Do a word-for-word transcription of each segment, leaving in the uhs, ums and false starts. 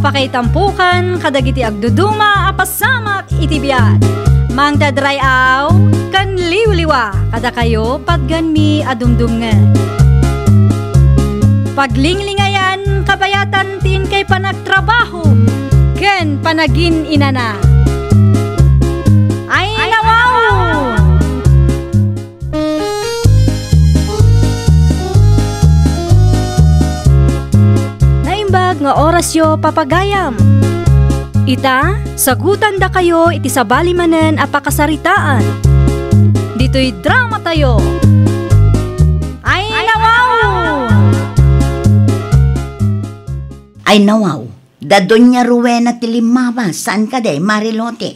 Pakaitampukan kadagiti agduduma a pasamak iti biag. Mangted ray-aw ken liwliwa kadakayo patganmi a dumdumngeg. Paglinglingayan kabayatan ti inkay panagtrabaho ken panagin-inana. Ay, nawaw! Naimbag nga orasyo, papagayam. Ita, sagutandakayo iti sabali manen a pakasaritaan. Ditoy dramatayo. Ay, nawaw! Ay, nawaw. Da Doña Rowena ti limmabas, saan kadi, Mari Lote?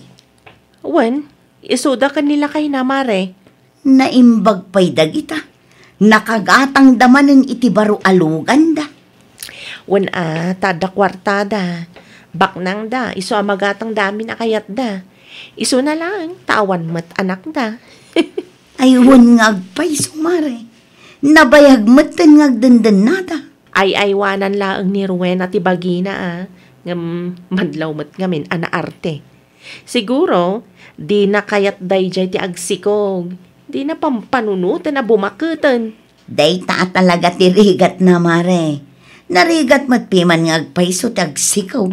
Wen, isuda ken ni lakayna, Mare. Naimbag pay dagita. Nakagatangda manen iti baro a luganda. Wen a, ta adda kuartada. Baknangda, isu a magatangda amin a kayatda. Isuna laeng, ta awan met anakda. Ay, wen nga agpayso, Mare. Nabayag metten nga agdendennada. Ay-aywanan laeng ni Rowena ti bagina, a, ngem madlaw met ngamin a naarte. Siguro, dina kayat daydiay ti agsikog. Dina pampanunoten a bumaketen. Dayta a talaga ti rigatna, Mare. Narigat met piman nga agpayso ti agsikog.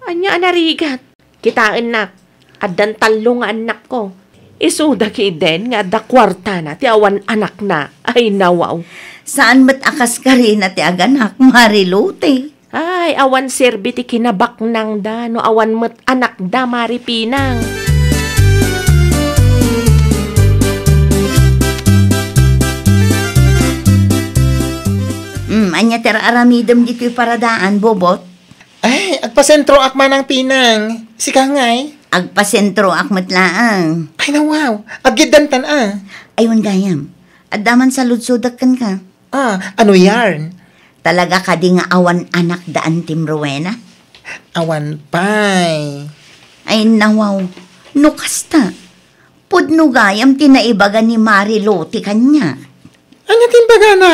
Ania a narigat? Kitaennak, addan tallo nga annakko. Isuda ketdin nga adda kuartana ti awan anakna. Ay, nawaw. Saan met a kaskarina ti aganak, Mari Lote? Ay, awan serbi ti kinabaknangda no awan met anakda, Mari Pinang. Hmm, ania ti ar-aramidem ditoy paradaan, Bobot? Ay, agpasentroak, Manang Pinang. Sika ngay? Agpasentroak met laeng. Ay, nawaw. Aggiddantan a. Ay, wen gayam. Adda man saludsodek kenka. Ah, ano yarn? Talaga kadi nga awan anakda Antim Rowena? Awan pay. Ay, nawaw. No kasta, pudno gayam ti naibaga ni Mari Lote kaniak. Ania ti imbagana?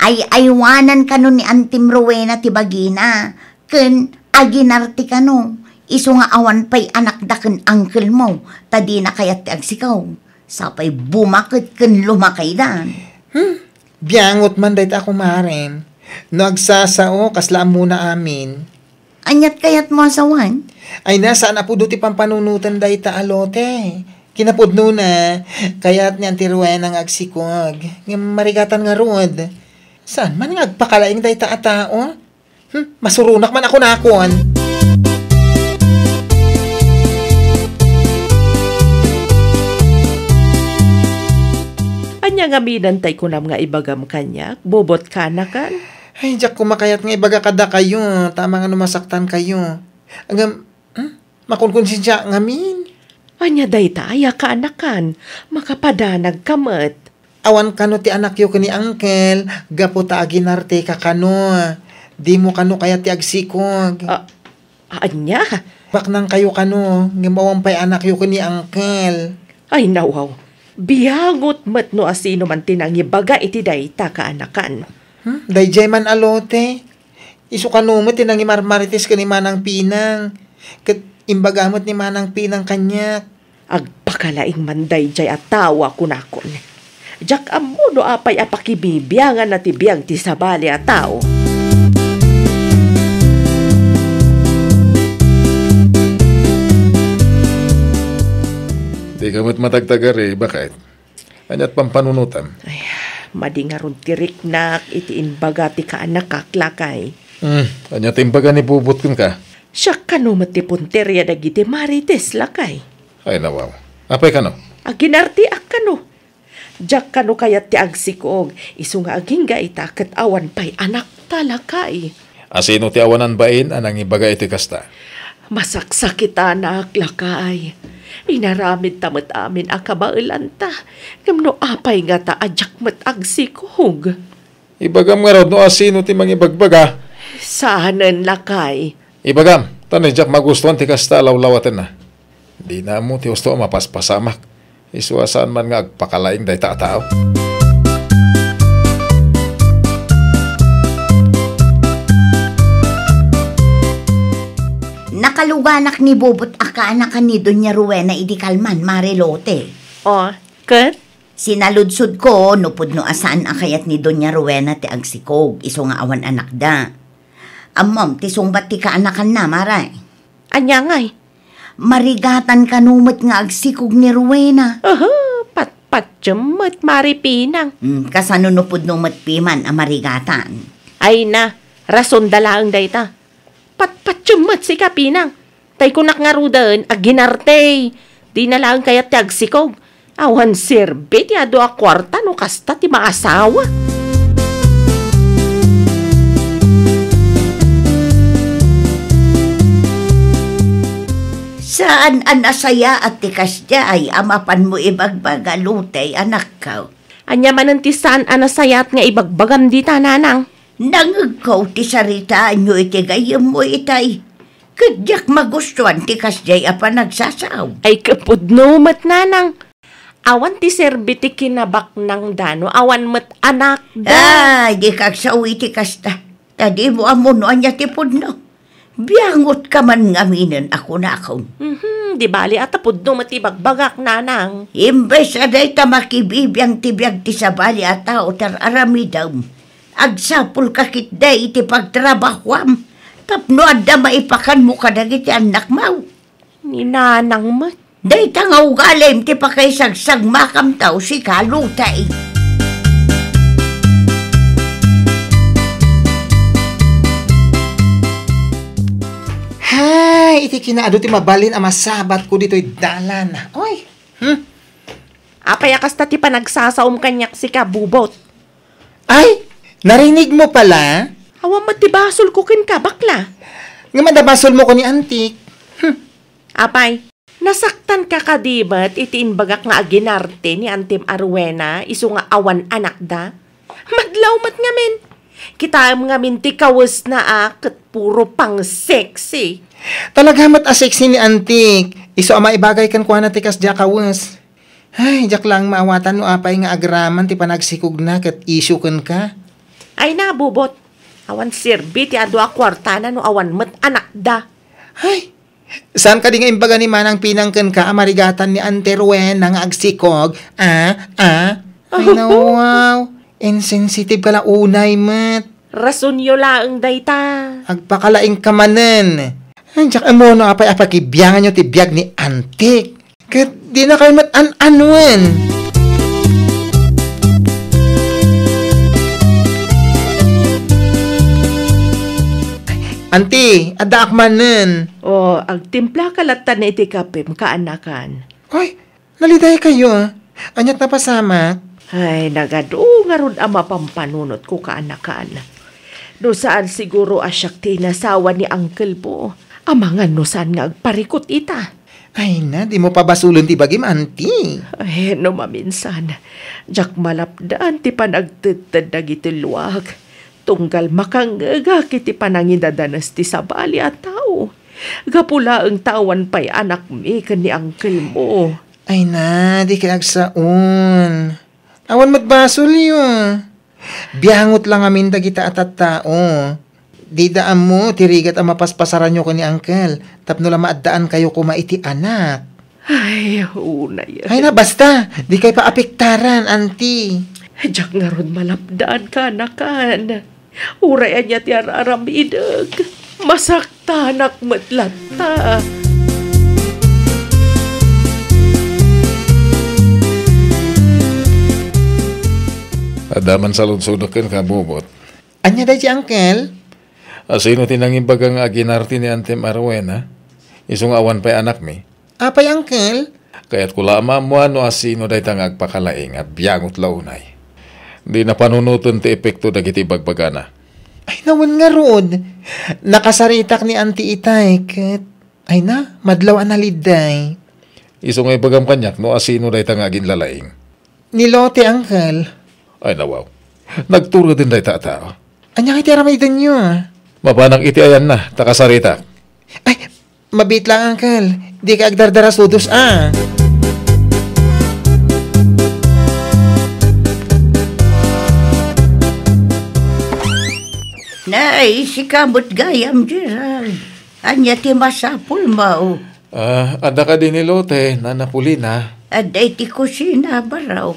Ay-aywanan kano ni Antim Rowena ti bagina, ken aginarte kano, isu nga awan pay anakda ken uncle mo, ta dina kayat ti agsikog. Sapay bumaket ken lumakaydan. Hmm, biangot man dayta a kumarem. No agsasao, kasla ammona amin. Aniat kayatmo a sawen? Ay na, saan a pudno ti pampanunoten dayta a lote. Kinapudnona, kayat ni Auntie Rowena nga agsikog. Ngem marigatan ngarud. Saan man nga agpakalaing dayta a tao? Hmm, masuronak man a kunakon. Ania ngamin tay kunam nga ibagam kaniak, Bobot, kaanakan? Ay, diak koma kayat nga ibaga kadakayo, ta amangan no masaktankayo. Ngem, hmm? Makonkonsensiaak ngamin. Ania dayta aya kaanakan? Makapadanagka met. Awan kano ti anakyo ken ni Uncle, gapu ta aginarteka kano. Dimo kano kayat ti agsikog. A-, ania? Baknangkayo kano, ngem awan pay anakyo ken ni Uncle. Ay, nawaw. Biangot met no asino man ti nangibaga iti dayta kaanakan. Hmm? Daydiay man a lote. Isu kano met ti nangimarmarites ken ni Manang Pinang. Ket imbaga met ni Manang Pinang kaniak. Agpakalaing man daydiay a tao a kunakon. Diak ammo no apay a pakibibianganna ti biag ti sabali a tao. Dika met matagtagari, baket. Aniat pampanunotam? Ay, madi ngarud ti riknak iti imbaga ti kaanakak, lakay. Hmm, ania ti imbaga ni Bobot kenka? Siak kano met ti punteria dagiti marites, lakay. Ay, nawaw. Apay kano? Aginarteak kano. Diak kano kayat ti agsikog, isu nga agingga ita ket awan pay anakta, lakay. Asino ti awanan bain a nangibaga iti kasta? Masaksakitanak, lakay. Inaramidta met amin a kabaelanta, ngem no apay ngata a diak met agsikog? Ibagam ngarud no asino ti mangibagbaga. Saanen, lakay. Ibagam, ta no diak magustuan ti kasta a lawlawatenna. Dina ammo ti husto a mapaspasamak. Isu a saan man nga agpakalaing dayta a tao. Aluganak ni Bobot a kaanakan ni Doña Rowena idi kalman, Mare Lote. O, ket? Sinaludsodko no pudno a saan a kayat ni Doña Rowena ti agsikog, isu nga awan anakda. Ammom, ti sungbat ti kaanakanna, Mare. Ania ngay? Marigatan kano met nga agsikog ni Rowena. Aha, patpatiem met, Mare Pinang. Hmm, kasano no pudno met piman a marigatan? Ay na, rasonda laeng dayta. Patpatiem met sika, Pinang. Tay kunak ngaruden, aginarte. Dina laeng kayat ti agsikog. Awan serbi ti adu a kuarta no kasta ti maasawa. Saan a nasayaat ti kasdiay a mapanmo ibagbaga, Lote, anakko. Ania manen ti saan a nasayaat nga ibagbagam dita, Nanang? Nangngegko ti saritaanyo iti gayyemmo itay. Ket diak magustuan ti kasdiay a panagsasao. Ay, ket pudno met, Nanang. Awan ti serbi ti kinabaknangda no awan met anakda. Ay, dika agsao iti kasta. Ta dimo ammo no ania ti pudno. Biangotka man ngaminen a kunakon. Mhm, di bali a ta pudno met ti ibagbagak, Nanang. Imbes a dayta makibibiang ti biag ti sabali a tao ti ar-aramidem, agsapulka ketdi iti pagtrabahuam tapno adda maipakanmo kadagiti annakmo. Ni Nanang met. Dayta nga ugalim ti pakaisagsamakam ta sika, Lote. Hay, iti kinaadu ti mabalin a masabatko ditoy dalan. Oy, hmm? Apay a kasta ti panagsasaom kaniak sika, Bubot? Ay, narinigmo pala? Awan met ti basolko kenka, bakla. Ngem adda basolmo ken ni Antik. Hmm. Apay, nasaktanka kadi met iti imbagak nga aginarte ni Antim a Rowena isu nga awan anakda? Madlaw met ngamin. Kitaem ngamin ti kawesna a ket puro pang-sexy. Talaga met a sexy ni Antik. Isu a maibagay kenkuana ti kasdiay a kawes. Ay, diak laeng maawatan no apay nga agraman ti panagsikogna ket isyu kenka. Ay na, Bubot. Awan serbi ti adu a kuartana no awan met anakda. Ay, saan kadi nga imbaga ni Manang Pinang kenka a marigatan ni Ante Rowena nga agsikog? Ah, ah. Ay, nawaw. Insensitive ka la unay met. Rasonyo laeng dayta. Agpakalaingka manen. Ay, diak ammo no apay a pakibianganyo ti biag ni Antik. Ket dinakayo met an-anuen. Anti, addaak manen. O, agtimplaka latta iti kapem, kaanakan. Oy, nalidaykayo. Aniat napasamak? Ay, nagadu ngarud a mapampanunotko, kaanakan. No saan siguro a siak ti inasawa ni uncle mo, amangan no saan nga agparikut ita. Ay na, dimo pabasolen ti bagim, Anti. Ay, no maminsan, diak malapdan ti panagtedted dagiti luak. Tunggal makangngegak iti panangidadanes ti sabali a tao. Gapu laeng ta awan pay anakmi ken ni uncle mo. Ay na, dika agsaon. Awan met basolyo. Biangot la ngamin dagita a tattao. Dida ammo ti rigat a mapaspasaranyo ken ni uncle tapno la maaddaankayo koma iti anak. Ay, unay. Ay na, basta. Dikay paapektaran, Anti. Diak ngarud malapdan, kaanakan. Uray ania ti ar-aramidek, masaktanak met latta. Adda man saludsodek kenka, Bubot. Ania daydi, Uncle? A, sino ti nangimbaga nga aginarte ni Antem a Rowena? Isu nga awan pay anakmi? Apay, Uncle? Kayatko la a maammoan no a sino dayta nga agpakalaing a biangot la unay. Dina panunoten ti epekto dagiti ibagbagana. Ay, nawen ngarud. Nakasaritak ni Auntie itay, ket, ay na, madlaw a nalidday. Isu nga ibagam kaniak no a sino dayta nga aginlalaing. Ni Lote, Uncle. Ay, nawaw. Nagtureden dayta a tao. Ania ngay ti aramidenyo? Mapanak iti ayanna, ta kasaritak. Ay, mabiit lang, Uncle. Dika agdardarasudos, a. Nay, sika met gayam, Gerald. Ania ti masapulmo? Ah, adda kadi ni Lote, Nana Polina? Adda iti kusina, barok.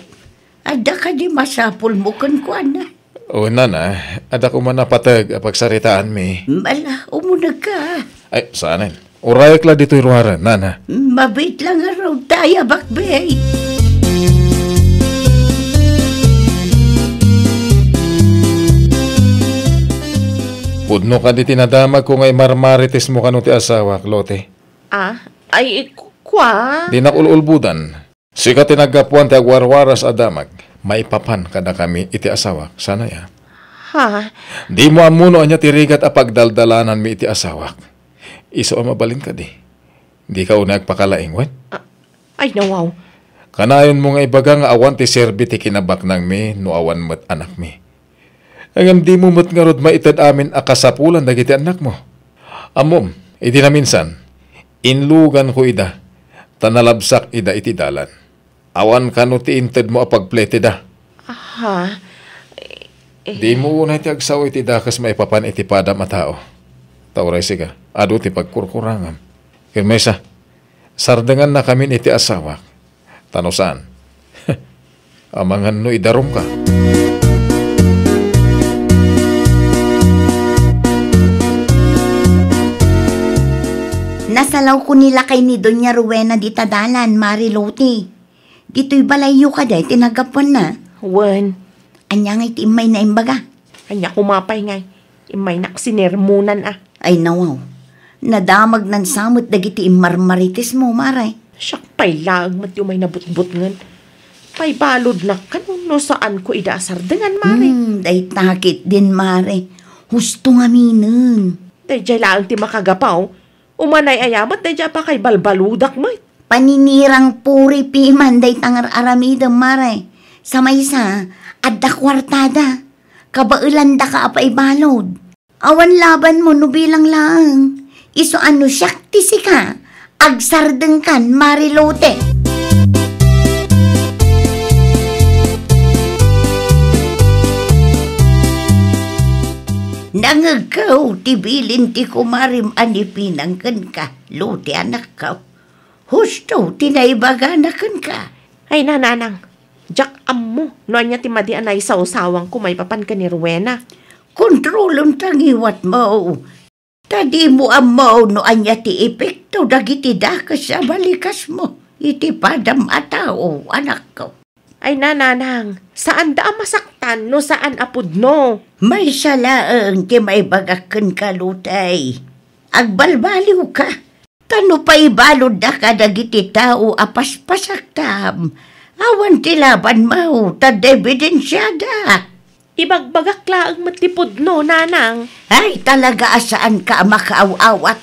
Adda kadi masapulmo kenkuana? O, Nana, adda koma napateg a pagsaritaanmi. Ala, umunegka. Ay, saanen. Urayek la ditoy ruaren, Nana. Mabiit la ngarud ta ayabak, bay. Pudno kadi ti nadamagko nga imarmaritesmo kano ti asawak, Lote? Ah, ay, ku-, kua? Dinak ul-ulbodan. Sika ti naggapuan ti agwarwaras a damag maipapan kadakami iti asawak, saan aya? Ha? Dimo ammo no ania ti rigat a pagdaldalananmi iti asawak. Isu a mabalin kadi. Dika unay agpakalaing, wen? Ah, ay, nawaw. Kanayonmo nga ibaga nga awan ti serbi ti kinabaknangmi no awan met anakmi. Ngem dimo met ngarud maited amin a kasapulan dagiti annakmo. Ammom, idi naminsan, inluganko ida, ta nalabsak ida iti dalan. Awan kano ti intedmo a pagpleteda. Aha. Eh, eh. Dimo unay ti agsao iti dakes maipapan iti padam a tao. Ta uray sika, adu ti pagkurkurangam. Ken maysa, sardengannakamin iti asawak. Ta no saan, amangan no idarumka. Nasalawko ni lakay ni Doña Rowena dita dalan, Mari Lote. Ditoy balayyo kadi ti naggapuanna? Wen. Ania ngay ti immay naimbaga? Ania koma pay ngay, immaynak sinermonan a. Ay, nawaw. Nadamagnan sa met dagiti immarmaritesmo, Mare. Siak pay laeng met ti umay nabutbutngen. Paibaludnak kano no saanko ida a sardengan, Mare. Hmm, dayta ketdin, Mare. Husto ngaminen. Daydiay laeng ti makagapu. Umanay aya met daydiay a pakaibalbaludak met. Paninirang puri piman dayta nga ar-aramidem, Mare. Sa maysa, adda kuartada. Kabaelandaka a paibalud. Awan labanmo no bilang laeng. Isu a no siak ti sika, agsardengkan, Mare Lote. Nangegko ti bilin ti kumarem a ni Pinang kenka, Lote, anakko. Husto ti naibagana kenka. Ay, nanang, diak ammo no ania ti madi a naisawsawangko maipapan ken ni Rowena. Kontrolem ta ngiwatmo. Ta dimo ammo no ania ti epekto dagiti dakes a balikasmo iti padam a tao, anakko. Ay, nanang, saanda a masaktan no saan a pudno. Maysa laeng ti maibagak kenka, Lote. Agbalbaliwka. Ta no paibaludda kadagiti tao a paspasaktam, awan ti labanmo, ta adda ebidensiada. Ibagbagak laeng met ti pudno, nanang. Ay, talaga a saanka a makaaw-awat.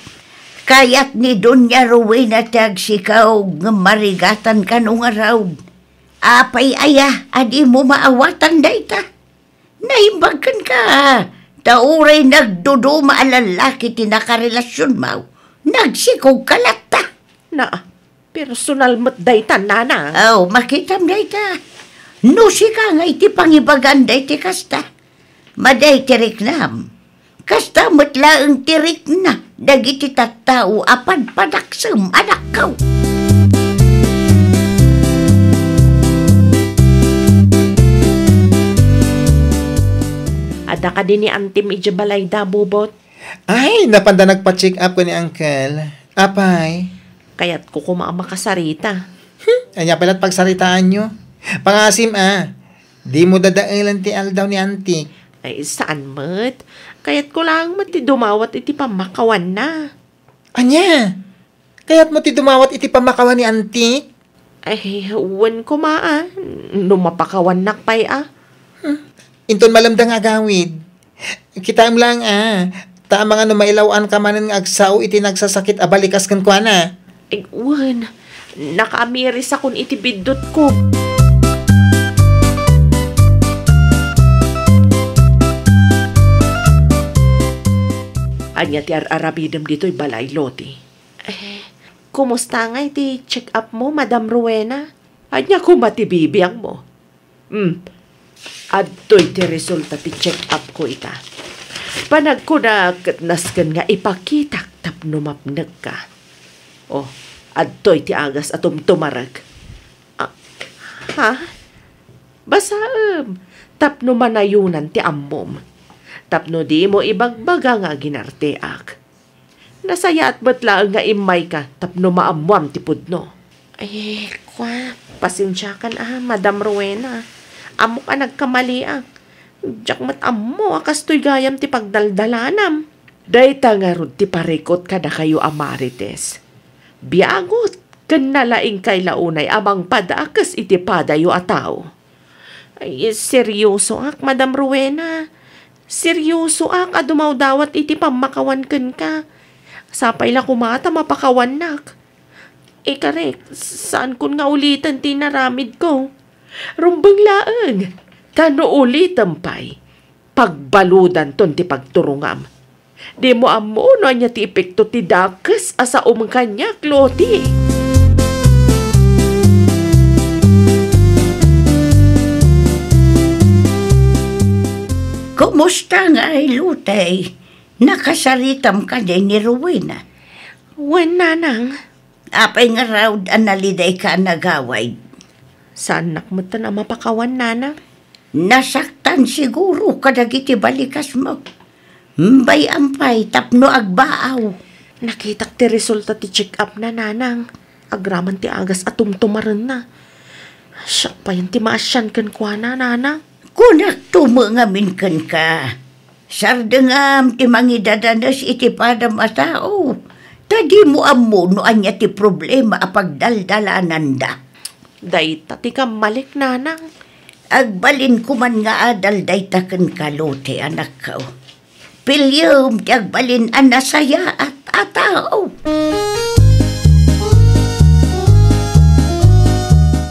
Kayat ni Doña Rowena ti agsikaw, ngem marigatan kano ngarud. Apay aya a dimo maawatan dayta? Naimbag kenka, ta uray nagduduma a lallaki ti nakarelasionmo, nagsikogka latta. Na, personal met dayta, nana. Aw, makitam dayta. No sika nga iti pangibagan dayta kasta, madi ti riknam. Kasta met laeng ti rikna dagiti tattao a padpadaksem, anakko. Adda kadi ni antim idiay balayda, Bobot? Ay, napanda nagpa-check up ken ni Uncle. Apay? Kayatko koma a makasarita. Hmm, ania pay la't pagsaritaanyo? Pangasim, a. Dimo dadaelen ti aldaw ni Antik. Ay, saan met? Kayatko laeng met ti dumawat iti pammakawanna. Ania? Kayatmo ti dumawat iti pammakawan ni Antik? Ay, wen koma, a. No mapakawannak pay, a. Hmm. Inton malemda nga agawid. Kitaem laeng, a. Ta amangan no mailaw-anka manen nga agsao iti nagsasakit a balikas kenkuana. Ay, wen. Nakaamirisakon iti biddutko. Ania ti ar-aramidem ditoy balay, Loti? Eh, kumusta ngay ti check-up mo, Madam Rowena? Ania koma ti bibiangmo? Hmm. Adtoy ti resulta ti check-up ko ita. Panagkunak ket nasken nga ipakitak tapno mapnekka. O, adtoy ti agas a tumtumarek. Ah, ha? Basaem, tapno manayonan ti ammom. Tapno dimo ibagbaga nga aginarteak. Nasayaat met laeng nga immayka tapno maammoam ti pudno. Ay, kwa, pasensiakan a, Madam Rowena. Ammok a nagkamaliak. Diak met ammo a kastoy gayam ti pagdaldalanam. Dayta ngarud ti parikut kadakayo a Marites. Biagot ken nalaingkay la unay a mangpada a kes iti padayo a tao. Ay, seryosoak, Madam Rowena. Seryosoak a dumawdawat iti pammakawan kenka. Sapay la koma ta mapakawannak. Ikarek, saankon nga uliten ti inaramidko. Rumbeng laeng, ta no ulitem pay, pagbaludanton ti pagturongam. Dimo ammo no ania ti epekto ti dakes a saom kaniak, Loti. Kumusta ngay, Lotey? Nakasaritam kadi ni Rowena? Wen, Nanang. Apay ngarud a nalidayka a nagawid? Saannak metten a mapakawan, Nanang. Nasaktan siguro kadagiti balikasmo. Bay-am pay tapno agbaaw. Nakitak ti resulta ti check-up na, Nanang. Agraman ti agas a tumtumarenna. Siak payen ti maasian kenkuana, Nanang. Kunak tumo ngamin kenka. Sardengam ti mangidadanes iti padam a tao, ta dimo ammo no ania ti problema a pagdaldalananda. Dayta ti kammalik, Nanang. Agbalin koman nga adal dayta kenka, Loti, anakko. Piliem ti agbalin a nasayaat a tao.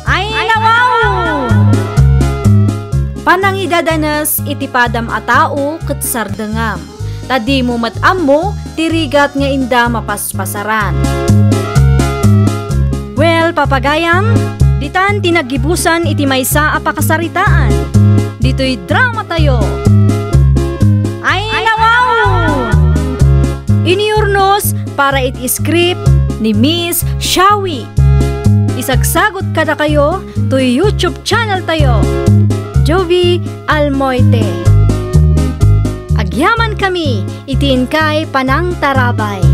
Ay, nawaw! Panangidadanes iti padam a tao ket sardengam, ta dimo met ammo ti rigat nga inda mapaspasaran. Well, papagayam, ditan ti naggibusan iti maysa a pakasaritaan. Ditoy dramatayo. Ay, nawaw! Iniurnos para iti script ni Miss Shawi. Isagsagot kadakayo toy YouTube channel tayo, Jovi Almoite. Agyaman kami iti inkay panangtarabay.